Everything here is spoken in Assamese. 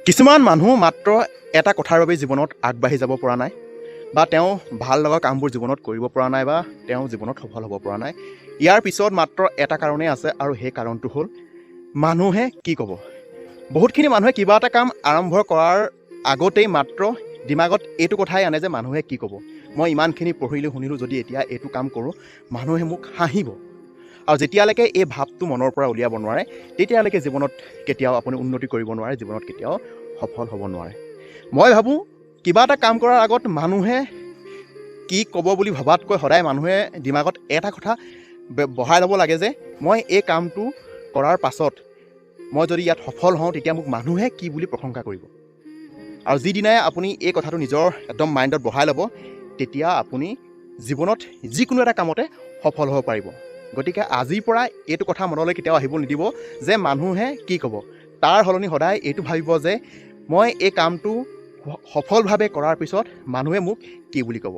কিছুমান মানুহ মাত্ৰ এটা কথাৰ বাবে জীৱনত আগবাঢ়ি যাব পৰা নাই বা তেওঁ ভাল লগা কামবোৰ জীৱনত কৰিব পৰা নাই বা তেওঁ জীৱনত সফল হ'ব পৰা নাই। ইয়াৰ পিছত মাত্ৰ এটা কাৰণেই আছে আৰু সেই কাৰণটো হ'ল মানুহে কি ক'ব। বহুতখিনি মানুহে কিবা এটা কাম আৰম্ভ কৰাৰ আগতেই মাত্ৰ দিমাগত এইটো কথাই আনে যে মানুহে কি ক'ব, মই ইমানখিনি পঢ়িলোঁ শুনিলোঁ, যদি এতিয়া এইটো কাম কৰোঁ মানুহে মোক হাঁহিব। আৰু যেতিয়ালৈকে এই ভাৱটো মনৰ পৰা উলিয়াব নোৱাৰে তেতিয়ালৈকে জীৱনত কেতিয়াও আপুনি উন্নতি কৰিব নোৱাৰে, জীৱনত কেতিয়াও সফল হ'ব নোৱাৰে। মই ভাবোঁ কিবা এটা কাম কৰাৰ আগত মানুহে কি ক'ব বুলি ভবাতকৈ সদায় মানুহে দিমাগত এটা কথা বহাই ল'ব লাগে যে মই এই কামটো কৰাৰ পাছত মই যদি ইয়াত সফল হওঁ তেতিয়া মোক মানুহে কি বুলি প্ৰশংসা কৰিব। আৰু যিদিনাই আপুনি এই কথাটো নিজৰ একদম মাইণ্ডত বহাই ল'ব তেতিয়া আপুনি জীৱনত যিকোনো এটা কামতে সফল হ'ব পাৰিব। গতিকে আজিৰ পৰা এইটো কথা মনলৈ কেতিয়াও আহিব নিদিব যে মানুহে কি ক'ব, তাৰ সলনি সদায় এইটো ভাবিব যে মই এই কামটো সফলভাৱে কৰাৰ পিছত মানুহে মোক কি বুলি ক'ব।